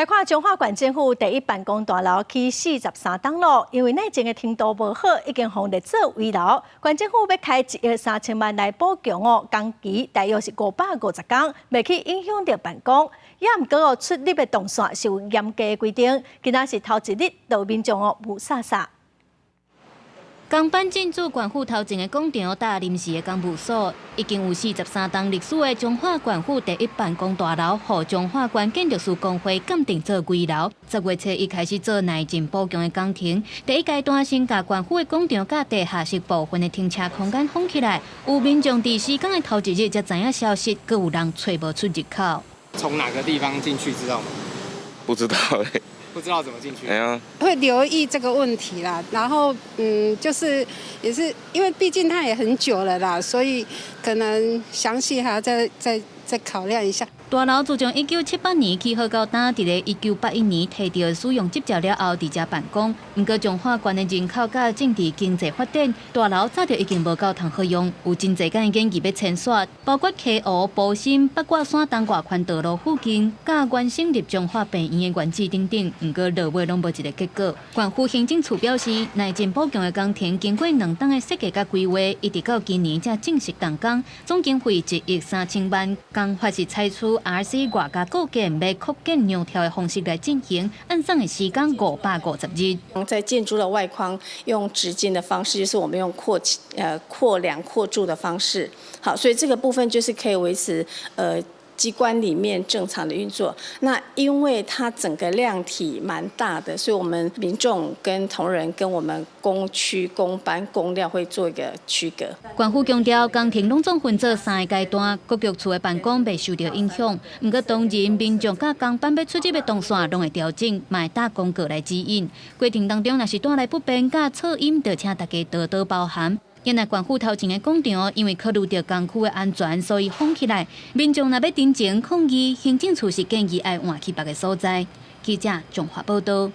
來看彰化縣政府第一辦公大樓起43棟咯，因為內前的程度無好，已經予列做危樓。縣政府欲開1億3千萬來補強哦，工期大約是550工，袂去影響著辦公。也毋過哦，出入的動線是有嚴格的規定。今仔是頭一日，就民眾哦霧煞煞。工班進駐縣府頭前的廣場，搭臨時的公務所，已經有43冬歷史的彰化縣府第一辦公大樓，予彰化縣建築師公會鑑定做危樓。10月初一開始做內進補強的工程，第一階段先共縣府的廣場佮地下室部分的停車空間封起來。有民眾佇施工的頭一日才知影消息，閣有人揣無出入口。從哪個地方進去知道嗎？不知道欸。不知道怎麼進去。哎呀，會留意這個問題啦，然後就是也是因為畢竟它也很久了啦，所以可能詳細還要再考量一下。大樓自從1978年起好到今，佇咧1981年提著使用執照了後，佇遮辦公。毋過彰化縣的人口佮政治經濟發展，大樓早就已經無夠通好用，有真濟間建議欲遷徙，包括溪湖、埔心、八卦山東外環道路附近，佮原省立彰化病院的原址等等。毋過落尾攏無一個結果。縣府行政處表示，內進補強的工程經過2冬的設計佮規劃，一直到今年才正式動工，總經費1億3千萬，工法是採取 RC 外加構建欲擴建兩跳的方式來進行，按算的時間550日。在建築的外框用植筋的方式，就是我們用擴梁擴柱的方式，好，所以這個部分就是可以維持機關裡面正常的運作。那因為它整個量體蠻大的，所以我們民眾跟同仁跟我們工區、工班、工料會做一個區隔。縣府強調，工程攏總分做三个階段，各局處的辦公袂受著影響。毋過當然，民眾佮工班欲出入的動線攏會調整，嘛會打公告來指引。過程當中，若是帶來不便佮噪音，就請大家多多包涵。原來縣府頭前的廣場，因為考慮著工區的安全，所以封起來。民眾若欲陳情抗議，行政處是建議愛換去別个所在。記者綜合報導。